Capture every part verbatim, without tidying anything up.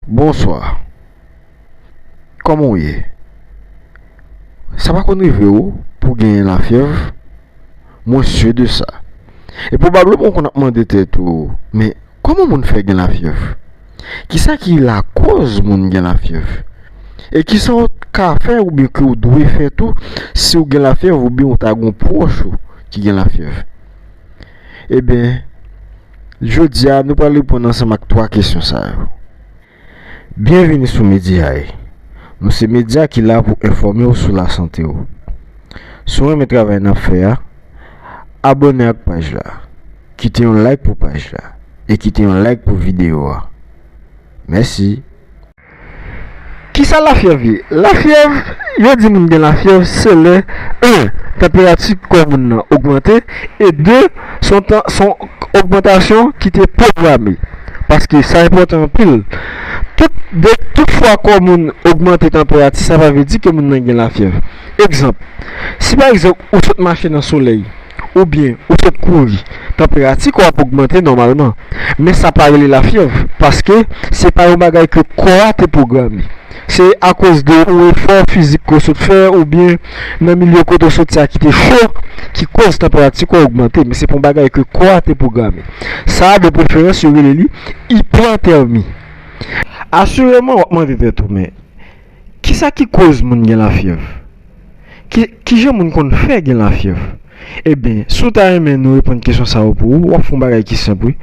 Bonswa. Kòman w ye? Sa pa konn rive w pou w genyen lafyèv? Mwen si de sa. E pwobableman w konn ap mande tèt ou, men kòman moun fè gen lafyèv? Kisa ki lakòz moun gen lafyèv? E kisa w ka fè oubyen ke w dwe fè tou si w gen lafyèv oubyen w ta gen yon pwòch ou ki gen lafyèv? Ebyen, jodi a, nou pral reponn ansanm ak twa kesyon sa yo. Byenvini sou Mediae. Nou se medya ki la pou enfòme w sou lasante w. Si w renmen travay n ap fè a, abòne ak paj la, kite yon like pou paj la, e kite yon like pou videyo a. Mèsi. Kisa lafyèv ye? Lafyèv, yo di moun gen lafyèv, se lè, en, tanperati kò moun nan ogmante, e de, se yon tan, se yon ogmantasyon ki te pwograme. Paske sa enpòtan anpil. Tout, de, tout fwa kò moun ogmante tanperati, sa pa vle di ke moun nan gen lafyèv. Egzanp, si pa egzanp, ou sot mache nan solèy, oubyen ou sot kouri, tanperati kò ap ogmante nòmalman. Men sa pa rele lafyèv, paske se pa yon bagay ke kò a te pwograme. Se akoz de yon efò fizik ke w sot fè, oubyen nan milye kote w soti a ki te cho, ki koz tanperati kò a ogmante, men se pa yon bagay ke kò a te pwograme. Sa a, de preferans, yo rele li ipotèmi. Asireman, w ap mande tèt ou, men kisa ki koz moun gen lafyèv? Ki, kijan moun konn fè gen lafyèv? Ebyen, si w ta renmen nou reponn kesyon sa yo pou ou, w ap fè yon bagay ki senp, wi.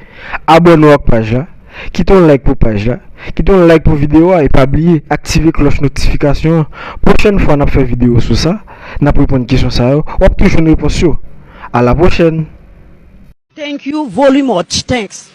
Abòne w ak paj la, kite yon like pou paj la, kite yon like pou videyo a, e pa bliye aktive klòch notifikasyon an. Pwochèn fwa n ap fè videyo sou sa, n ap reponn kesyon sa yo, w ap tou jwenn repons yo. A la pwochèn! Thank you very much. Thanks.